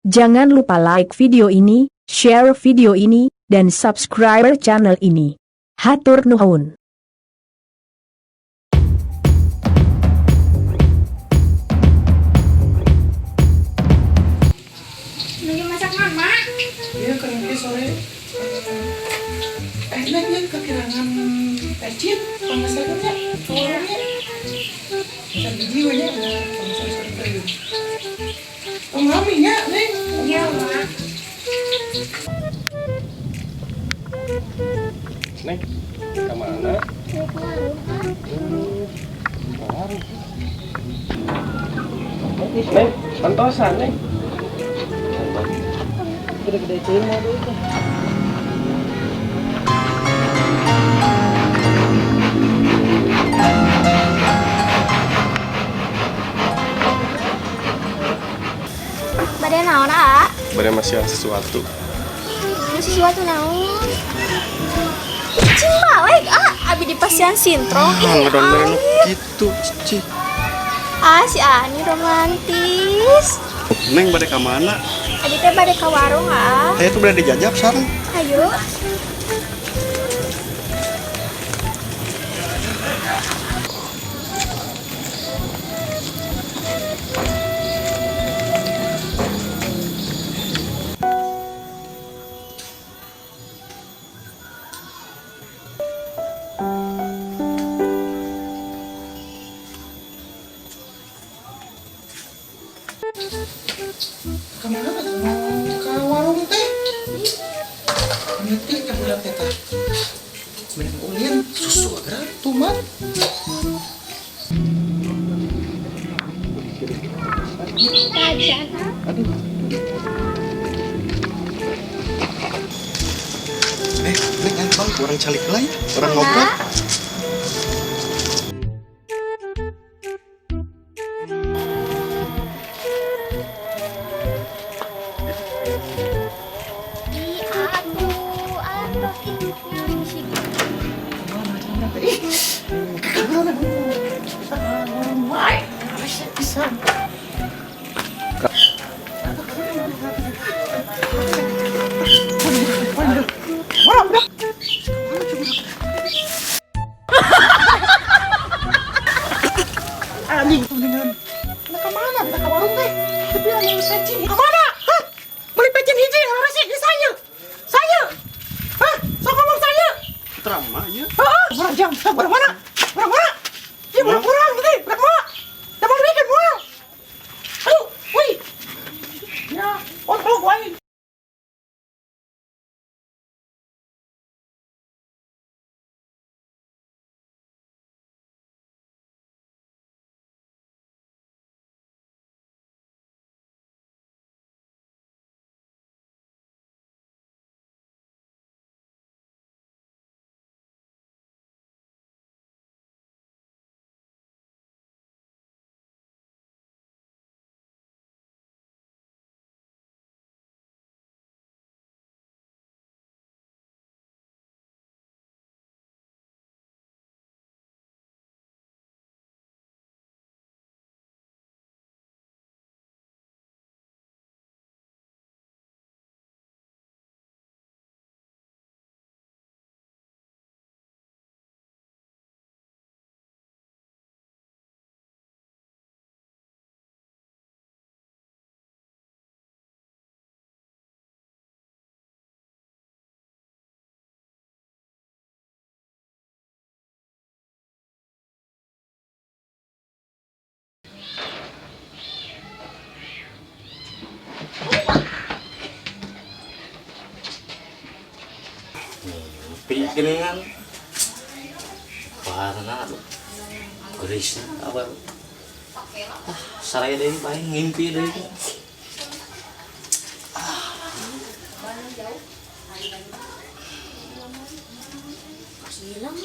Jangan lupa like video ini, share video ini, dan subscribe channel ini. Hatur nuhun. Nunggu masak mama. Iya, kan sore. Neng ya kekirangan pecin, pengesarannya, warungnya. Bisa biji we nya, sore teh. Oh, mami nya, Neng. Iya, Mak. Neng, ke mana? Mau ke warung, ah. Warung. Neng, pantosan, Neng. Gede-gede cing mau duit. Bade naon, ah? Bade masih sesuatu. Ini sesuatu naon? Cing balik, ah. Abi di pasian sintrong. Ih, Ngedon ah. gitu, Cici. Ah, si Ani romantis. Neng bade ka mana? Abi teh bade ka warung, ah. Saya tuh berada jajab sareng. Ayo. Ke mana tuh? Mau ke warung teh. Ngerti ka budak teh tah. Minum ulin, susu agar tumat. Kajian, ah. Aduh. Neng, ayo bang, orang calik lah ya, orang ngobrol. Ih, atuh, atuh, ih, si Ih, kamu wae, resep pisan. Mana budak? Anjing tuh dengan. Nah, ke mana? Kita ke warung teh. Tapi ada pecin. Ke mana? Hah? Beli pecin hiji, harus sih saya. Saya. Hah? Sok ngomong saya. Drama ya. Heeh, kurang jam. Kurang mana? Kurang mana? Iya, kurang kurang gitu. Kurang mana? Jangan bikin moal. Ayo, woi. Ya, ontong wae. Mimpi geningan warna geris apa ah saraya deui paling ngimpi deui. Hilang.